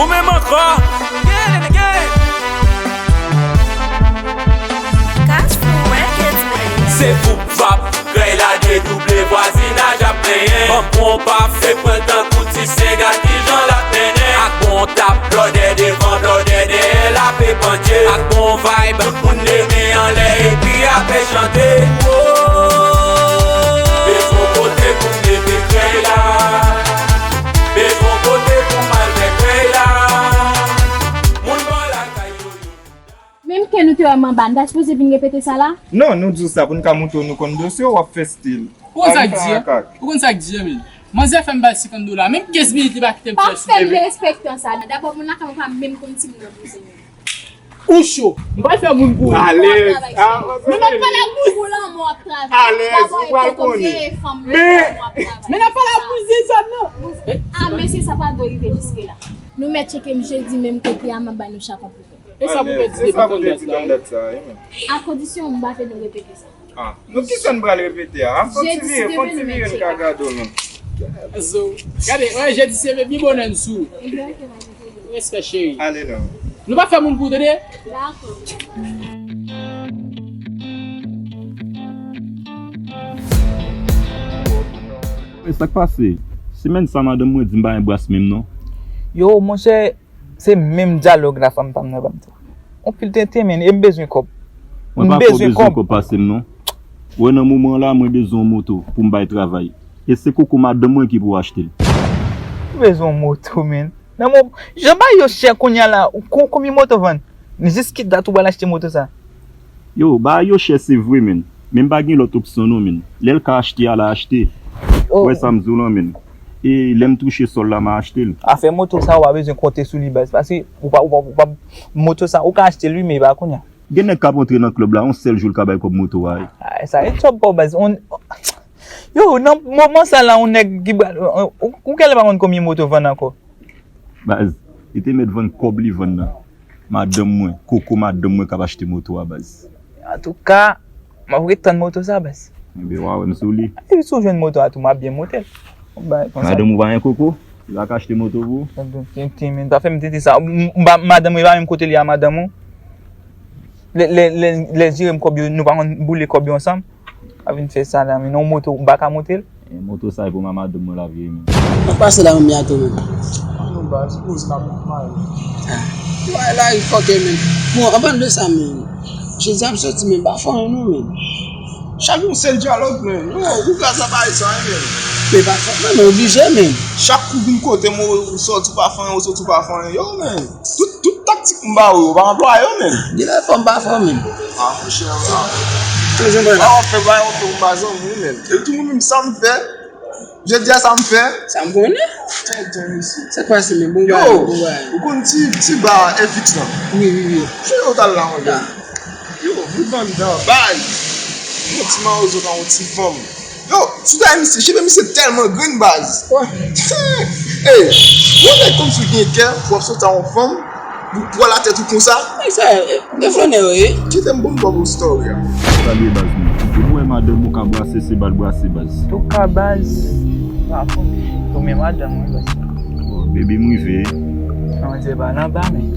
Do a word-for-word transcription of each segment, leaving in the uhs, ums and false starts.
Ou menm ankò. Cash Flow Records, baby. Se voup vap, krèy la dedouble, vwazinaj ap plenyen. Ban pran w pa fè pran l tankou ti senga, kijan l ap mennen. Ak bon tap, blòdè devan, blòdè dèyè, l ap epanye. Ak bon vibe, tout moun leve anlè epi ap chante. Woy! Bezwen kote pou m leve krèy la. Bezwen kote pou m al fè krèy la. Moun bò lakay yo, yo. Menm ke nou te wè m anba, n ta sipoze vin repete sa la? Non, nou di w sa pou n ka montre w nou konn dosye w, w ap fè stil. Ou konn sa k di, an? Ou konn sa k di, an, men? Manzè fè m bay senkant dola. Menm kenz minit, li pa kite m fè sou bebe. Pa fè m derespektan sa. Dabò, moun lakay mwen pa menm konn timoun nan bouzen yo. Ou cho. M pral fè moun kouri. Alèz. Men m ap pale ak bouzen. Pou lanmò w ap travay. Alèz, ou pral konnen. Men, men n ap pale ak bouzen zòn nan. Ah, mesye, sa pa dwe rive jiske la. Nou mèt tcheke m jedi menm kote a, m ap ba nou chak yon pwofè. E sa pou tèt di depi kandat sa, wi, men. A kondisyon m pa vle nou repete sa. Ah, nou ki sa n pral repete a? A, fò n ti vire, fò n ti vire, n ka gade w, non. So, gade, wè, jedi se byen bonè n sou. Respè, cheri. Ale, non. Nou pa fè moun kou, tande? Dakò. E sa k pase? Semèn sa, madanm mwen di m pa gen bras menm, non. Yo, monchè, se menm dyalòg la fanm pa m nan ban m tou. On pil tenten, men, e m bezwen kòb. Mwen pa fè w bezwen kòb pase m, non. Wè, nan moman la, mwen bezwen yon moto pou m bay travay. E se koko madanm mwen ki pou achte l. Ou bezwen yon moto, men. Nan mo-, jan bagay yo chè kounye a la, ou kon-, konbyen moto vann? Men jis ki dat ou pral achte moto sa? Yo, bagay yo chè se vre, men. Men m pa gen lòt opsyon, non, men. Lè l ka achte a, l a achte. Ou wè sa m di w lan, men. E lè m touche sòl la, m a achte l. Afè moto sa, ou pa bezwen konte sou li, baz. Paske ou pa, ou pa, ou pa, moto sa, ou ka achte l, wi, men e pa kounye a. Gen nèg k ap antre nan klèb la, yon sèl jou l ka bay kòb moto a, wi. Ah, sa e djòb pa w, baz. On, yo, nan moman sa la, yon nèg ki pral, ou, ou genlè pa konn konbyen moto vann ankò. Baz, li te mèt vann kòb li vann nan. Madanm mwen, koko madanm mwen k ap achte moto a, baz. Antouka, m ap ret tann moto sa, baz. Enben, w a wè m sou li. Epi si w jwenn moto a tou, m ap byen monte l. Yon bagay konsa. Madanm ou pa gen koko? Li pa ka achte moto pou ou? Ti, ti, men, pa fè m tete sa. M, m, madanm ou pa menm kote li a, madanm ou? Lè, lè, lè, lè jere m kòb yo, nou pa konn boule kòb yo ansanm? Pa vin fè sa la, men non, moto, m pa ka monte l. E moto sa e pou madanm mwen la vye, men. Nan pase la, men, byato, men. Non, baz, poz la, mwen mare. Ah. Ou pa la, li fòkè, men. Bon, anpil de sa, men. Jezi ap soti, men, pa fè anyen, non, men. Chak yon sèl dyalòg, men. Yo, ou gaz la pa sa, men. Men pa fè anyen, men, oblije, men. Chak kou vin kote m, ou soti, ou pa fè anyen, ou soti, ou pa fè anyen. Yo, men. Tout, tout taktik m ba ou yo, ou pa anplwaye yo, menm. Genlè fò m pa fò, menm. Ah, monchè, ah. Toujou mwen la. Sa w ap fè, bay w fè, ou pa zanmi, menm. E tou mwen menm, sa m fè, jodi a sa m fè. Sa m konnen. Tenten, mesye. Sa k pase, menm? Bon bagay, bon bagay. Yo, ou konn ti, ti ba F X lan? Wi, wi, wi. Jodi yo t al la, mwen. Yo, bout anndan, bay. Yon ti mawozo nan yon ti fanm. Yo, si w ta wè misye, cheve misye tèlman grenn, baz. Ey, yon nèg kòmsi w gen kè, w ap soti a yon fanm, ou pran latèt ou konsa. Sa, e, e flannè yo ye. Kite m bon, m ba w story a. Salye, baz, mwen. Depi w wè madanm ou ka brase, se ba l brase, baz. Antouka, baz, pa fò. Ou men madanm mwen, baz. Bon, baby, m rive. Non, se pa nan ba, men.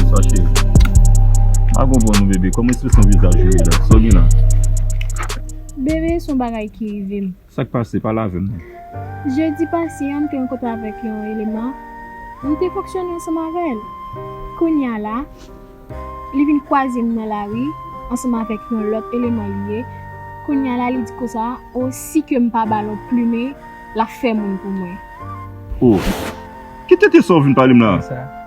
Sa, cheri. M pa konprann ou, baby. Kòman ekspresyon vizaj ou ye la? Sa w gen la? Bebe, se yon bagay ki rive m. Sa k pase? Pale avè m, non. Jedi pase a, m te rankontre avèk yon eleman. Nou te fonksyone ansanm avè l. Kounye a la, li vin kwaze m nan lari, ansanm avèk yon lòt eleman li ye. Kounye a la, li di konsa, o, si ke m pa ba l yon plimen, l ap fè moun pou mwen. O. Ki tenten sa w vin pale m la?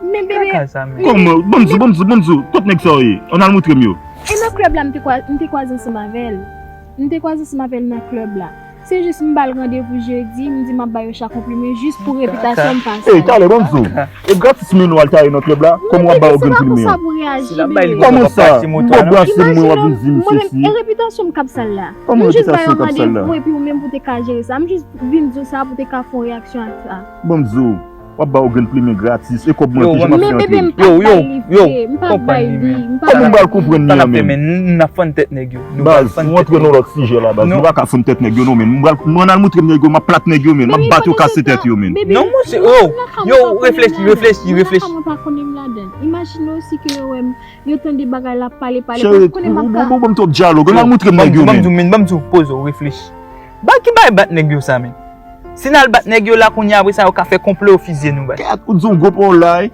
Men bebe, kaka sa, men. Kòman? Ban m di w, ban m di w, ban m di w. Kot nèg sa yo ye? Ann al montre m yo. E nan klèb la, m te kwa-, m te kwaze ansanm avè l. M te kwaze ansanm avè l nan klèb la. Se jis m ba l randevou jedi, m di m ap ba yo chak yon plimen jis pou repitasyon m pa sal. Ey, talè, ban m di w. E gratis men nou al taye nan klèb la, kòman w ap ba yo grenn plimen an? Kòman sa? M ba w brase m, mwen w ap vin di m sesi. E repitasyon m k ap sal la. Kòman repitasyon k ap sal la? M jis ba yo randevou epi ou menm pou te ka jere sa. M jis vin di w sa pou te ka fè yon reyaksyon ak sa. Ban m di w, W ap ba yo grenn plimen gratis. E kòb mwen, ki jan m ap fè antre? Men bebe, m p ap bay li vre. M p ap bay li. Kòman m pral konprann li an menm? N ap fè men, n ap fann tèt nèg yo. Baz, nou antre nan lòt sijè la, baz. Nou pa ka fann tèt nèg yo, non, men. M pral, mwen al montre nèg yo, m ap plat nèg yo, men. M ap bat yo, kase tèt yo, men. Non, monchè, oh, yo, reflechi, reflechi, reflechi. Mwen pa konnen m ladann. Imajine w si ke yo wè m, yo tande bagay la, pale, pale. Cheri, ou, ou, ou ban m twòp dyalòg. N al montre m nèg yo, men. Ban m di w, men, ban m di w, poze w, reflechi. Ba ki bay bat nèg yo sa, men? Si n al bat nèg yo la kounye a, apre sa, yo ka fè konplo, yo fizye nou, bay. Kèt, ou di yon gwo pawòl la, wi.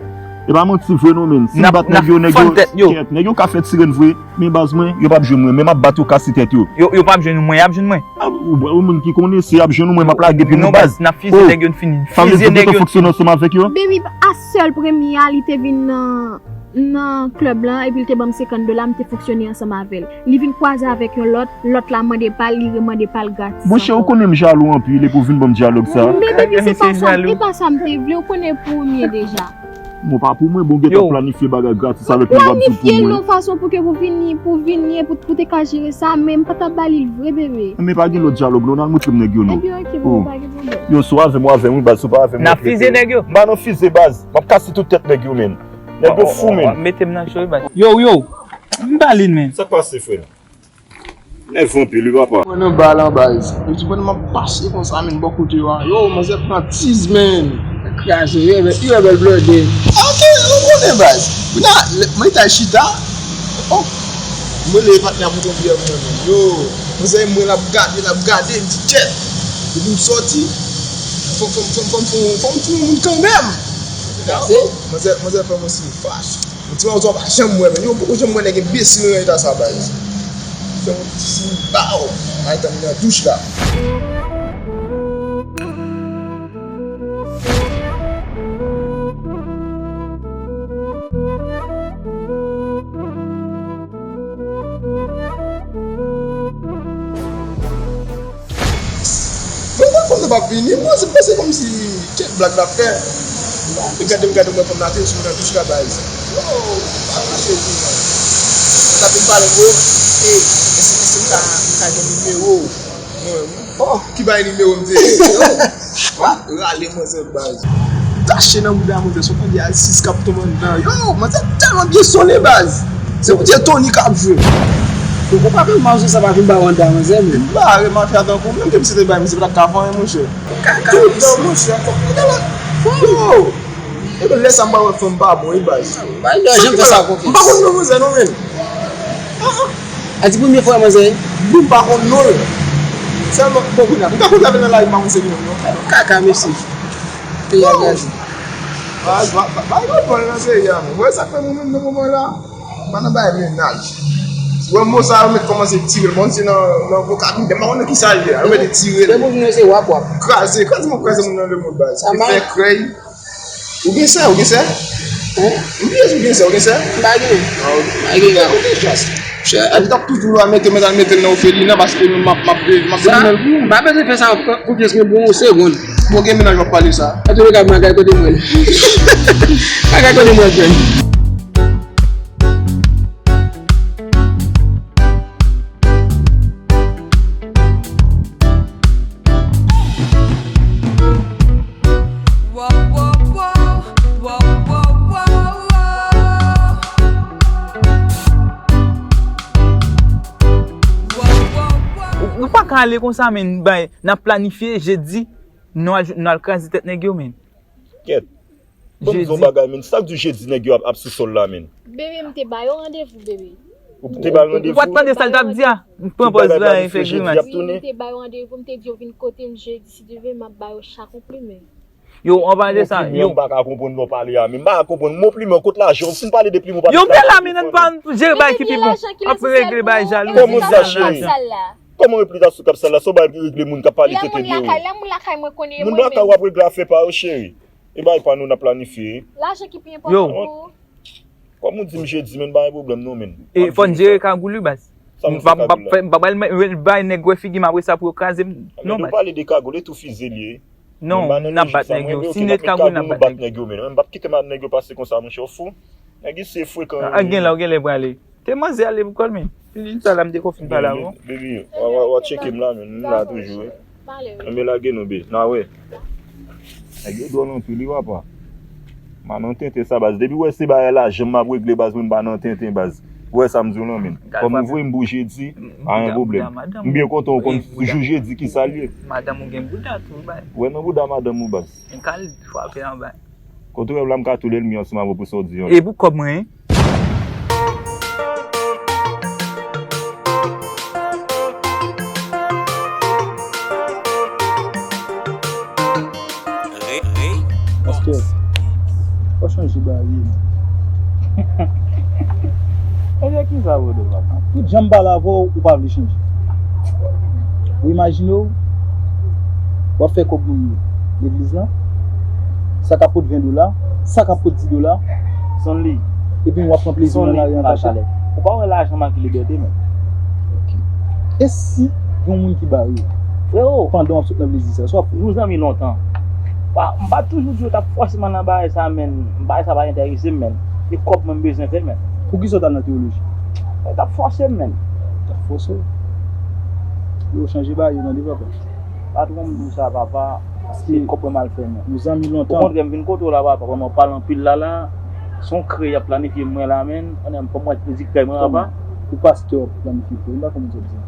E pa manti vre, non, men. Si m bat nèg yo, nèg yo, kèt, nèg yo ka fè ti rèn vre, men baz mwen, yo p ap jwenn mwen. Men m ap bat yo, kase tèt yo. Yo, yo p ap jwenn mwen, y ap jwenn mwen. A, ou, ou, moun ki konnen, si y ap jwenn mwen, m ap lage pye nou, baz. N ap fizye nèg yo, n fini. Fizye nèg yo, n fini. Sa vle di w gentan fonksyone ansanm avèk yo? Baby, a sèl premye a, li te vin nan nan klèb lan, epi l te ban m senkant dola, m te fonksyone ansanm avè l. Li vin kwaze avèk yon lòt, lòt la mande pa l, li remande pa l gratis ankò. Monchè, ou konnen m jalou anpil, epi w vin ban m dyalòg sa. Men baby, se pa sa, e pa sa m te vle, ou konnen pou ou m ye deja. Bon, pa pou mwen, bon, gentan planifye bagay gratis avèk mwen, w ap di pou mwen. Ou planifye l yon fason pou ke pou vini, pou vini, pou, pou te ka jere sa, men m pa t ap ba li l vre, bebe. Men pa gen lòt dyalòg, non, n al montre m nèg yo, non. Ebyen, ok, bebe, pa gen pwoblèm. Yo, si w avè m, w avè m, wi, baz, si w pa avè m, w ap rete. N ap fizye nèg yo. M ba nou fizye, baz. M ap kase tout tèt nèg yo, men. Nèg yo fou, men. W ap mete m nan cho, wi, baz. Yo, yo. M ba li l, men. Sa k pase, frè? Nève anpil, wi, papa. Mwen nan ba lan, baz. Yo di, pandan m ap pase konsa, men, bò kote yo a. Yo, manzè pran tiz, men. Kraze, yo, yo, yo, bèl blòdè. Ok, ou konnen, baz. Kounye a, mwen ta chita. Oh. Mwen leve patnè pou ton byè mwen, men. Yo, manzè mwen l ap gade, l ap gade, m di, kèt. Depi m sòti, fò, fò, fò, fò, fò, fò m tounen moun kanmenm. Gade, manzè, manzè fè mwen siy fache. Yon ti manzè w pa janm wè, men. Yo, m poko janm wè nèg enbesil nan eta sa, baz. Fè yon ti siy, baw. Ay, tann nan douch la. Mwen pa konn nou p ap vini, mwen se panse kòmsi kèk blag n ap fè. Mwen gade, m gade, mwen konn maten sou nan douch la, baz. Yo, pa mache di non. Sa te pale gwo, e, èske, èske m ka, m ka gen nimewo w? Mwen, oh, ki bay nimewo m te, yo. Rale manzè baz. Tache nan bouda manzè, son tande al sis k ap tonbe anndan. Yo, manzè tèlman byen sonnen baz. Se pou di Tony k ap jwe. Ou pa fè mache sa pa vin ba w anndan manzè, men. M pa rematch adan konbyen ke misye te bay, misye pa t ap ka fè anyen, monchè. Kaka, monchè, fòk mwen ta la. Yo! Epi lè sa m pa wè fanm pa bon, wi baz. Bay lè janm fè sa konfyans. M pa konn non manzè non, men. Ah, ah. A di premye fwa manzè. Wi, m pa konn non l. Sèlman, bon, kounye a, m ka kote avè l nan lari, m pa konn se li menm non. Kaka, mesye. Peyi a kraze. Ba, ba, ba, ba, ba, nan peyi a, men. Wè sa k fè mwen menm nan moman la, m pa nan bagay mennaj. Wè mo sa yo mèt kòmanse tire l, bon, se nan, nan vokabilè, m pa konn nan ki sa l ye, yo mèt tire l. Se pou nou se wap wap. Kraze, kraze, mwen kraze moun nan lemonn, baz. Sa mal. Fè krèy. Ou gen sè, ou gen sè? Hein? M bliye si w gen sè, ou gen sè? M pa gen. Ah, ok. M pa gen. Ou gen chans. Chè, a di t ap toujou la mete, mete, mete l nan ofelina paske m ap, m ap, m ap vin nan l pou ou. M pa bezwen fè sa, konfyans mwen pou yon segonn. Bon, gen mennaj w ap pale sa. An tou le ka, mwen kay kote mwen. Mwen kay kote mwen, jèn. Ou, ou pa ka ale konsa, men, bay, n ap planifye jedi, nou al, nou al kraze tèt nèg yo, men. Kèt. Ban m di yon bagay, men. Sa k di w jedi nèg yo ap, ap sou sòl la, men? Bebe, m te ba yo randevou, bebe. Ou te ba yo randevou? Ou pa t tande sa l t ap di a? M pran pòz la, e fè grimas. Wi, m te ba yo randevou, m te di yo vin kote m jedi, si Dye vle, m ap ba yo chak yon plimen. Yo, an palan de sa, yo. Plimen, m pa ka konprann lè w pale a, men m pa ka konprann. Mo plimen, kot lajan? Ou fin pale de plimen, ou pa... Yo, men la, men nan pa jere bagay ki pi bon. Ap regle bagay jalouzi. Kòman w di sa, cheri? Kòman regle sa sou kap sal la? Sa w bay regle moun k ap pale tenten de ou? Lè moun lakay, lè moun lakay mwen konnen mwen menm. Moun lakay w ap regle afè pa yo, cheri. E bagay pa nou n ap planifye. Lajan ki pi enpòtan pou ou. Kòm ou di m jedi, men pa gen pwoblèm non, men. E fò n jere kagoul wi, baz. M pa, m pa, m pa pral bay nèg wè figi m apre sa pou yo kraze m. Non, baz. Ou pale de kagoul, e tou fizye l ye. Non, n ap bat nèg yo. Si nou met kagoul, n ap bat nèg yo. Men m p ap kite nèg yo pase konsa, monchè, ou fou? Nèg isi frekan. An gen lè, ou gen lè prale. Te manzè ale pou kò l, men. Li di sa la, m te konfin pale avè w. Baby, w a, w a, w a tcheke m la, men. M la toujou, wi. Enben lage nou, be. N a wè. Nèg yo dwòl anpil wi papa. M pa nan tenten sa baz. Depi w wè se bagay lajan m ap regle baz, mwen m pa nan tenten baz. Ou wè sa m di w lan menn. Kòm ou voye m pou jedi, pa gen pwoblèm. M byen kontan ou konn jou jedi kisa l ye. Madanm ou gen bouda tou bay. Ou wè nan bouda madanm ou baz. Kote w wè m la m ka tou lènmi ansanm avè w pou sa w di an. E pou kòb mwen? Pastè, fò chanje bagay non. Chanje kisa, Bodo, papa? Tout jan m pale avè w, ou pa vle chanje. Ou imajine w, w ap fè kòb moun yo legliz lan, sa k ap pot ven dola, sa k ap pot di dola, Stanley, epi w ap pran plezi nan lari an kachèt. Ou pa wè lajan make libète menm. E si gen yon moun ki bare w pandan w ap sot nan legliz sa, sa w ap fè? Nou zanmi lontan. M pa toujou di yo t ap fòse m al nan bagay sa menn. Bagay sa pa enterese m menn. E kòb mwen m bezwen fè menn. Poukisa w t al nan teyoloji? Yo t ap fòse m menn. T ap fòse w? Yo chanje bagay yo tande papa. Patwon m di w sa papa. Se kòb mwen m al fè menn. Nou zanmi lontan. Okontrè m vin kote w la papa, pandan w pale anpil la la, se yon krèy y ap planifye mwen la menn. Konnen m fò m wè ti krèy mwen papa. Ou pastè w ap planifye krèy, m pa konprann sa w ap di.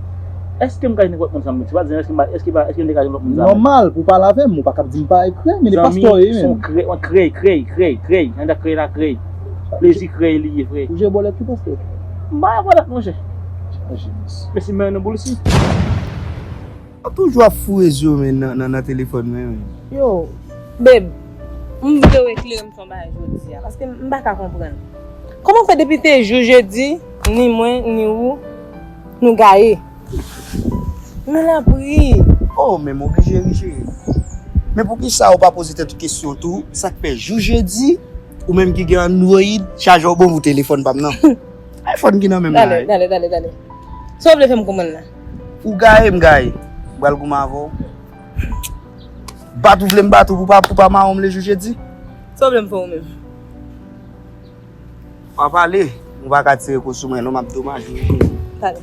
Èske m ka jwenn nenpòt moun sa m, se pa di èske m pa, èske pa, èske m te ka jwenn lòt moun sa menn? Nòmal, pou w pale avè m, ou pa kab di m pa krèy, men se pastè w ye menm. Krèy, krèy, krèy, krèy, krèy, ann da krèy la krèy. Plezi krèy li ye frè. Ou jwe bòlèt tou pastè? M pa jwe bòlèt monchè. Mesi men nan boul si. Ou toujou ap foure zye w men nan, nan, nan telefòn mwen men. Yo, babe, m vle w eklere m sou yon bagay jodi a, paske m pa ka konprann. Kòman fè depi se jou jedi, ni mwen, ni ou, nou gaye? Men lapri. Oh, men m oblije ri cheri. Men poukisa ou pa poze tèt ou kesyon tou, sa k fè jou jedi, ou menm ki gen Android, chajè w bon pou telefòn pa m nan? iPhone ki nan men m la. Dale, dale, dale, dale. Sa w vle fè m konprann la? Ou gaye, m gaye. M pral goumen avè w. Bat ou vle m bat ou pou pa, pou pa mawon m le jou jedi? Sa w vle m fè w menm? W a pale, ou pa ka tire kou sou mwen non, m ap domaje w. Pale.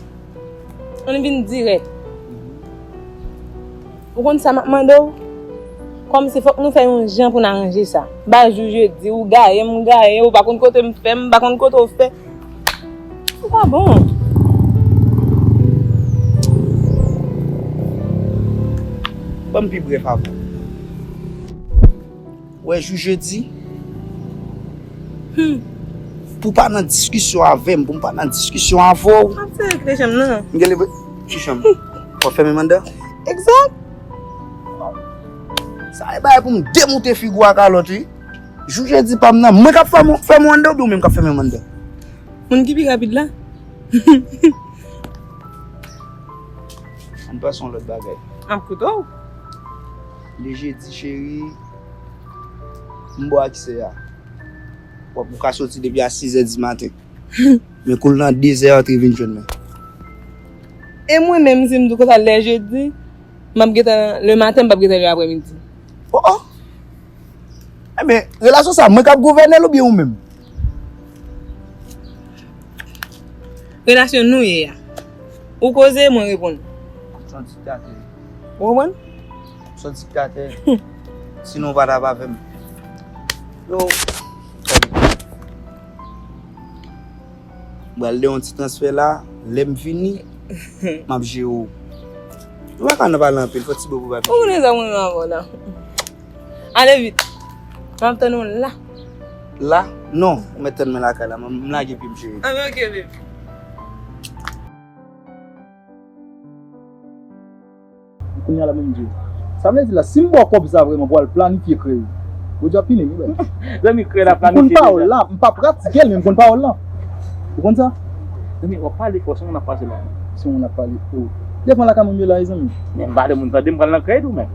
Ann vin dirèk. Ou konn sa m ap mande w? Kòmsi fòk nou fè yon jan pou n aranje sa. Bay jou jedi, ou gaye, m gaye, ou pa konn kote m fè, m pa konn kote w fè. Ou pa bon. Ban m pi brèf avè w. Wè jou jedi. Hmm. Pou pa nan diskisyon avè m, pou m pa nan diskisyon avè w. Ap fè kle chanm nan. M gen leve. Ki chanm? W ap fèmen m anndan? Egzak. Sa e bagay pou m demoute figi w a kalòt wi. Jou jedi pa m nan, mwen k ap fèmen w anndan oubyen ou menm k ap fèmen m anndan? Moun ki pi rapid la. Ann pase yon lòt bagay. M ap koute w. Le jedi cheri, m bò ak sè a. W ap, ou ka soti depi a sizè di maten. Men kou l nan dezè antre vin jwenn mwen. E mwen menm si m di w konsa lè jedi, m ap gentan le maten, m p ap gentan le aprèmidi. Oh oh. Enben, relasyon sa, mwen k ap gouvène l oubyen ou menm? Relasyon nou ye a. Ou koze, mwen reponn. Se yon diktatè. Ou konprann? Se yon diktatè. Sinon, ou pa t ap avè m. Yo. M pral de yon ti transfè la, lè m vini, m ap jere w. Ou pa ka nan pale anpil, fò ti bobo pa pike. Ou konnen sa mwen renmen avè w la. Ale vit. M ap tann ou la. La? Non, ou mèt tann mwen lakay la, m, m lage pye m cheri. Ah, ok, baby. Kounye a la menm di w. Sa vle di la, si m ba w kòb sa vrèman pou w al planifye krèy, Bondye ap pini m wi baz. Zanmi, krèy la planifye deja. M konn pawòl la, m pa pratike l, men m konn pawòl la. Ou konn sa? Zanmi, w ap pale fò, se moun ap pase la. Se moun ap pale, o. Devan lakay moun yo la, wi, zanmi. Men m pa de moun tande, m pral nan krèy tou, men.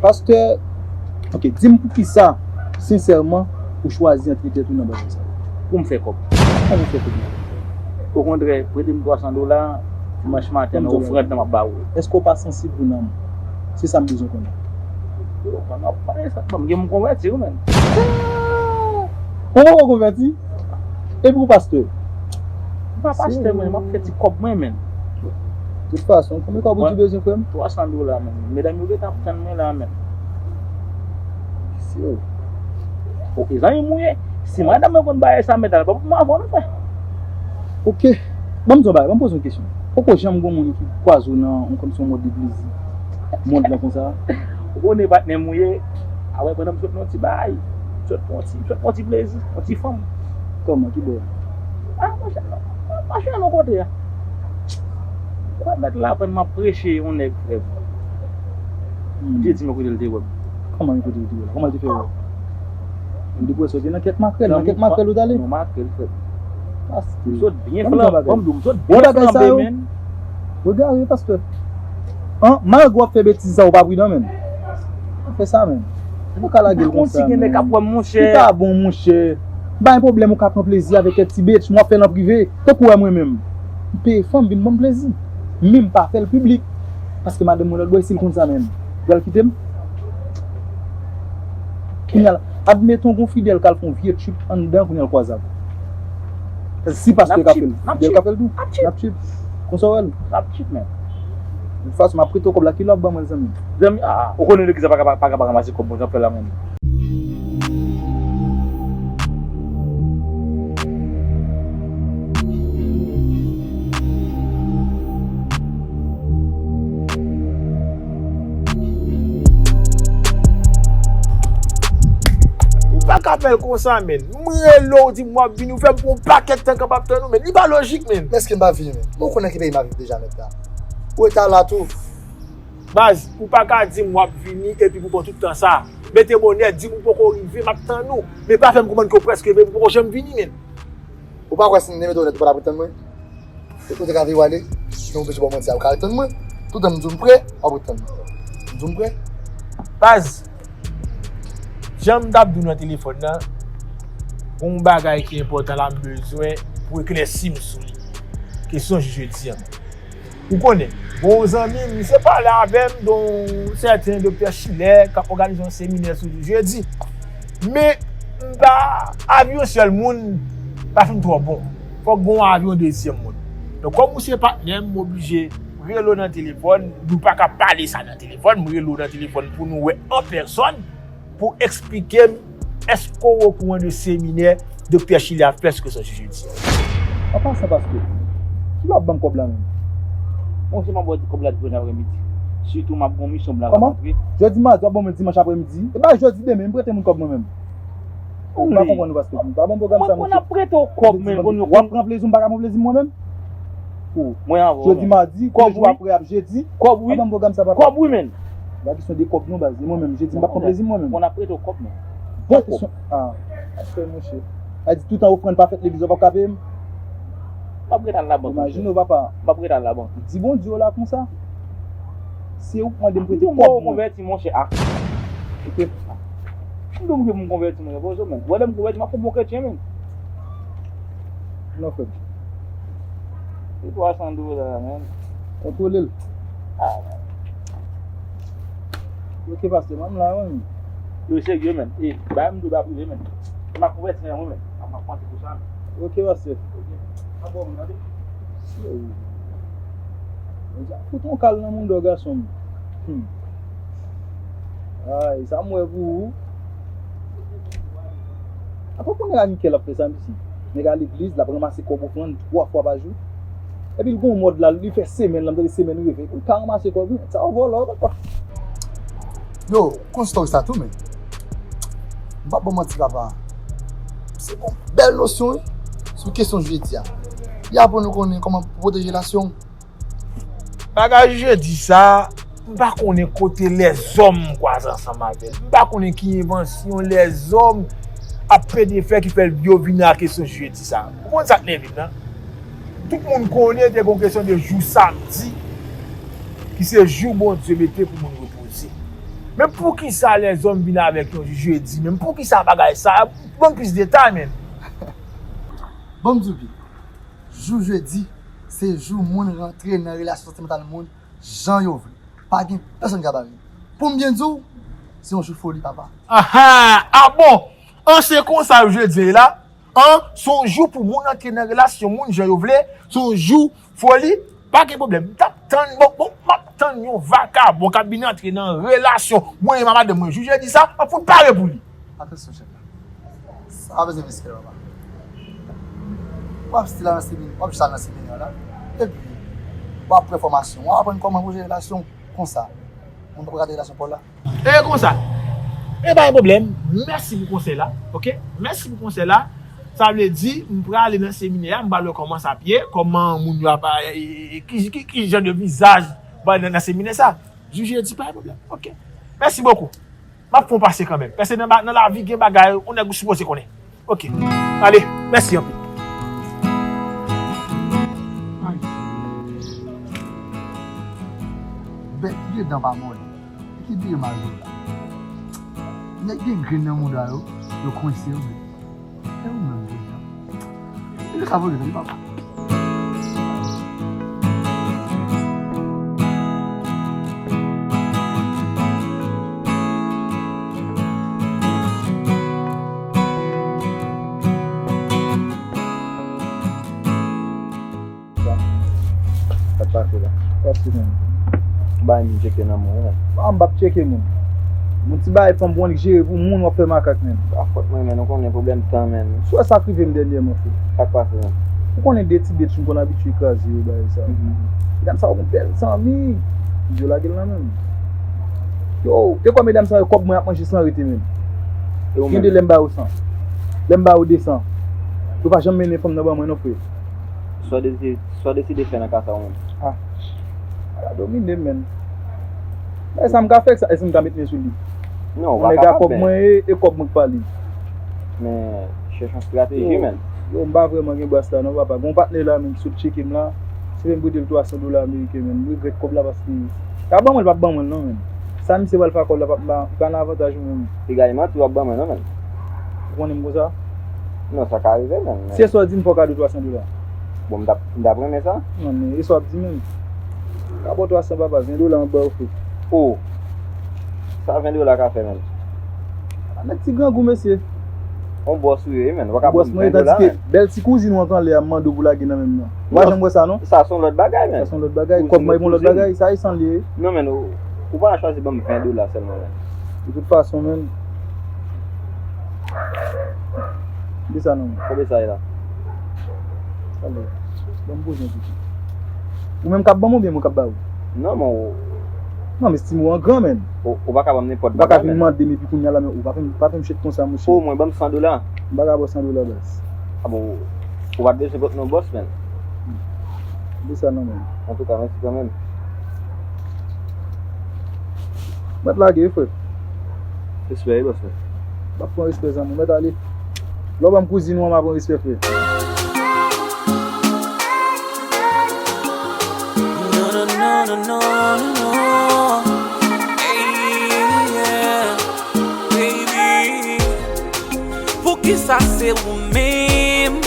Pastè, ok, di m poukisa, sensèman, ou chwazi antre tèt ou nan bagay sa yo? Pou m fè kòb. Kòman w fè kòb la? Okontrè, prete m twa san dola, dimanch maten, nan ofrann nan m ap ba ou. Èske w pa sansib pou nanm ou? Se sa m bezwen konnen. Yo, pandan w ap pale sa, ban m gen m konvèti wi, menn. Ou poko konvèti? Epi ou pastè? M pa pastè, mwen, m ap fè ti kòb mwen, menn. Tout fason, konbyen kòb ou di bezwen, frè m? Twa san dola, menn. Medam yo gentan ap tann mwen la, menn. Yo. Ok, zanmi m ou ye. Si madanm mwen konn bagay sa, mèt al pa pou mwen avè w non, frè. Ok. Ban m di w yon bagay, ban m poze w yon kesyon. Poko janm gen yon moun ki kwaze w nan yon kondisyon mòd de plezi mond lan konsa? Ou konnen patnè m ou ye. Apre pandan m sot nan yon ti bagay, m sot nan yon ti, m sot nan yon ti plezi, yon ti fanm. Kòman, ki bò? Ah, monchè, non. Mache nan kote a. Ou wè mèt la aprann m ap preche yon nèg, frè m. Hmm. Li di m kote l te wè m. Kòman li kote l te wè l? Kòman l te fè wè l? M depresyon te nan kèk makrèl, nan kèk makrèl ou t ale? Nan makrèl, frè m. Paske m sot byen flanbe, m sot byen flanbe, men. Egare, pastè. An, malgre w ap fè betiz sa, ou pa pridan, men. Pa fè sa, men. Ou ka lage l konsa, men. Li pa bon, monchè. Li pa bon, monchè. M pa gen pwoblèm ou ka pran plezi avèk kèk ti bitch, m ap fè l an prive. Tankou wè mwen menm. M peye fanm vin ban m plezi. Men m pa fè l piblik. Paske madanm mwen lòt bò, e si l konn sa menm? Li pral kite m? Kounye a la, admeton gon fidèl k al fè yon vye trip anndan, kounye a l kwaze ak ou. Si pastè ka fè l, fidèl ka fè l tou. N ap trip. Konsa w wè l? N ap trip, men. De tout fason, m ap prete w kòb la, kilè w ap ban mwen l, zanmi? Zanmi, ah, ou konnen legliz la pa ka, pa ka pa ranmase kòb mwen, jan fè la, men. Ou pa ka fè l konsa, men. M rele w, di m w ap vini, ou fè m pran yon pakèt tan k ap tann ou, men. Li pa lojik, men. Men èske m pa vini, men? Men ou konnen ki peyi m ap viv deja, mèt la. Ou reta la tou. Baz, ou pa ka di m w ap vini epi pou pran tout tan sa. Mete bonè, di m ou poko rive, m ap tann ou. Men pa fè m konprann ke w prèske rive, ou poko janm vini, men. Ou pa kwè si m te mete w nèt, ou pa t ap ret tann mwen? E kote ka veye w ale, si w te oblije ba w manti a, ou ka ret tann mwen. Toutan m di w m prè, w ap ret tann mwen. M di w m prè. Baz, jan m t ap di w nan telefòn nan, gon bagay ki enpòtan la m bezwen pou eklèsi m sou li. Kesyon jou jedi a. Ou konnen, gon zanmi m, misye pale avè m de yon sèten Doktè Chilè k ap òganize yon seminè sou jedi. Men, m pa, avi yon sèl moun pa fin twò bon. Fòk gon avi yon dezyèm moun. Donk, kòm ou se patnè m, m oblije rele w nan telefòn. Nou pa ka pale sa nan telefòn. M rele w nan telefòn pou nou wè an pèsòn, pou eksplike m, èske w okouran de seminè Doktè Chilè ap fè sou kesyon jedi a? An pasan, pastè, kilè w ap ban m kòb la menm? Monchè, m ap ba w di kòb la jodi aprèmidi. Sitou m ap gen yon misyon m la rankontre. Kòman? Jodi, madi, w ap ban mwen dimanch aprèmidi? E pa jodi demen, m prete moun kòb mwen menm. Ou pa konprann, pastè. M pa ban pwogram sa, monchè. Mwen konn ap prete w kòb, men, konn w ap pran plezi, m pa ka pran plezi mwen menm. Mwen avè w, jodi, madi, de jou apre ap jedi. Kòb wi. Pa ban m pwogram sa, papa. Kòb wi, men. Pa kesyon de kòb non, baz. E mwen menm, jedi, m p ap pran plezi m mwen menm. Mwen ap prete w kòb, men. Bon kòb. Ah, pastè, monchè. A di tout an ofrann pa fèt legliz, w p ap ka peye m? M p ap ret al labank, monchè. Imajine w, papa. M p ap ret al labank. Di Bondye w la konsa. Se ou k mande m prete kòb mwen. Konvèti, monchè, a. Ok. M di w pou m konvèti, monchè, poze w, men. Ou wè lè m konvèti, m ap fè bon kretyen, men. Non, frè m. Se twa san dola, men. Kontwole l. Ah, men. Ok, pastè, m la, wi. Yo, serye, men. E, bay m dola prive, men. M ap konvèti nan mwen, men. M ap panse pou sa, men. Ok, pastè. Ok. Mwen ap ba w, men, tande. Serye. Fout yon kal nan mouda w, gason m. Hmm. Ay, sa m wè pou ou. Apa pou nèg a Mikel ap fè sa, mesye? Nèg a legliz, l ap ranmase kòb ofrann twa fwa pa jou. Epi l gon mòd la, li fè semèn, l ap tande semèn reve. Pou l ka ranmase kòb, wi. Sa yon vòlò, papa. Yo, konn story sa tou, men. M p ap ba w manti, papa. Se yon bèl nosyon, wi, sou kesyon jedi a. Li aprann nou konnen kòman pwoteje relasyon. Bagay jedi sa, m pa konnen kote lèzòm kwaze ansanm avè l. M pa konnen ki envansyon lèzòm ap pede fè ki fè l yo vin ak kesyon jedi sa. Ou konn sa k nève m nan? Tout moun konnen te gon kesyon de jou samdi, ki se jou Bondye mete pou moun repoze. Men poukisa lèzòm vin avèk yon jou jedi menm? Poukisa bagay sa? Ban m plis detay, men. Ban m di w byen. Jou jedi, se jou moun rantre nan relasyon santimantal moun jan yo vle. Pa gen pèsonn k ap bare. Pou m byen di w, se yon jou foli, papa. Aha! Ah bon? An, se konsa jedi ye la? An, se yon jou pou moun antre nan relasyon moun jan yo vle? Se yon jou foli? Pa gen pwoblèm. M t ap tann, bon, bon, m ap tann yon vakabon k ap vin antre nan relasyon mwen e madanm mwen jou jedi sa, m ap fout pare pou li. Atansyon, chèf la. Sa pa bezwen riske, papa. W ap still al nan seminè, w ap jis al nan seminè la. Epi, w ap pran fòmasyon, w ap aprann kòman pou jere relasyon konsa. Moun pa pou gade relasyon pa w la. E konsa. E pa gen pwoblèm. Mèsi pou konsèy la. Oke? Mèsi pou konsèy la. Sa vle di, m prale nan seminè a, m pral wè kòman sa ap ye, kòman moun yo ap, e, e, e, ki, ki, ki jan de vizaj ba nan, nan seminè sa. Jou jedi, pa gen pwoblèm. Oke. Mèsi bokou. M ap fè w pase kanmenm. Paske nan, ba- nan lavi, gen bagay, yon nèg ou sipoze konnen. Oke. Ale, mèsi anpil. Ay. Bèt vye dan pa mòde. Ki vye mal yo la. Nèg gen grenn nan mouda yo, yo kwense yo. E ou menm, Bouda? Li ka vole, li papa. Sa k pase la? Pase menm. Bay moun tcheke nan moun, wi. Ah, m p ap tcheke moun. Moun ti bay fanm pou moun ki jere pou moun w ap fè makak menm. Pa fòt mwen, men ou konnen pwoblèm tan menm. Sou wè sa k rive m dènyèman, frè. Sa k pase menm? Ou konnen de ti bèt m konn abitye kraze yo, bagay sa. Mhm. Medam sa yo gon bèl zanmi. Yo lage l nan men m. Yo, e kwa medam sa yo kòb mwen ap manje san rete menm. Gen de lè m ba yo san. Lè m ba yo de san. Yo pa janm mennen fanm nan ban mwen non, frè. Sa w deside, sa w deside fè nan ka sa w menm? Ah. Ala domine m, menn. Èske m ka fè sa? Èske m ka met men sou li? Non, ou pa kapab, men. Yon nèg a kòb mwen e, e kòb mwen k pa li. Men, chèche yon estrateji, menn. Yo, m pa vrèman gen bras la, non, papa. Gon patnè la, menn, ki sot tcheke m la. Se menm prete l twa san dola ameriken, menn. M regrèt kòb la paske, l ap ban mwen, l p ap ban mwen, non, menn. Sa misye pral fè ak kòb la, p ap, pa, pa nan avantaj mwen, menn. Piga li manti, w ap ban mwen, non, menn. Ou konnen m konsa? Non, sa ka rive menm, men. Se sa w di m fè w kado twa san dola. Bon, m t ap, m t ap renmen sa. Non, men, e sa w ap di menm? Ka ba w twa san papa, ven dola m ap ba w frè. Oh! Sa ven dola ka fè menm? A nèg ti grangou, mesye. On bòs ou ye, wi, menn. Ou pa ka ban m ven dola, menn. Bèl ti kouzin ou antre anlè a, m mande w pou lage nan men m nan. Ou pa janm wè sa, non? Sa se yon lòt bagay, menn. Sa se yon lòt bagay. Kòb mwen e yon lòt bagay. Sa e san l ye. Non, menn, ou, ou pa chwazi ban m ven dola sèlman, menn. De tout fason, menn. Konbyen sa non? Konbyen sa ye la? Sa bon. Ban m poze yon kesyon. Ou menm k ap ban m oubyen mwen k ap ba ou? Non, men ou... Non, men estim ou an gran, menn. Ou, ou pa ka ban m nenpòt bagay, menn. Ou pa ka vin mande m epi kounye a la, men ou pa fè m, pa fè m chet konsa, monchè. O mwen, ban m san dola. M pa ka ba w san dola, baz. A bon, ou pa t bezwen pot non, bòs, menn. Di sa non, menn. Antouka, mèsi kanmenm. Mèt lage, wi, frè. Respè, wi, bòs, menn. M ap pran respè, zanmi. Mèt ale. Lè w ban m kouzin ou an, m a pran respè, frè. No, no, no, no, no, no. Hey, yeah. Baby, poukisa se ou menm?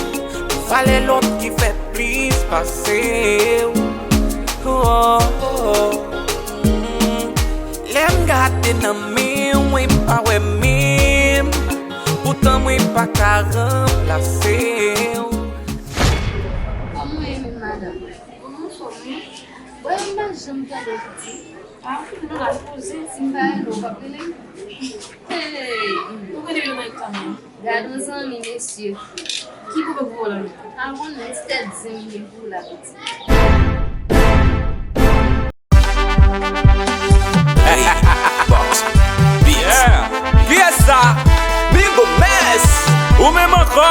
Pou valè lòt ki fè plis pase w. Oh, oh, oh. Mm. Lè m gade nan men w, mwen pa wè menm. Poutan mwen pa ka ranplase w. Kòman w ye menm, madanm? Mwen anfòm, wi. Bon, m pa janm tande w piti. Ah, non, la poze, si m pa rele w, w p ap rele m? Hey, ou konnen yo nan kanmenm. Gad yon zanmi, mesye. Ki pwoblèm pou w la menm? Ah, bon, non, ti tèt zen m gen pou w la, piti. Hey, boss, beats. Yeah. Fiesta, Bingo Mess. Ou menm ankò?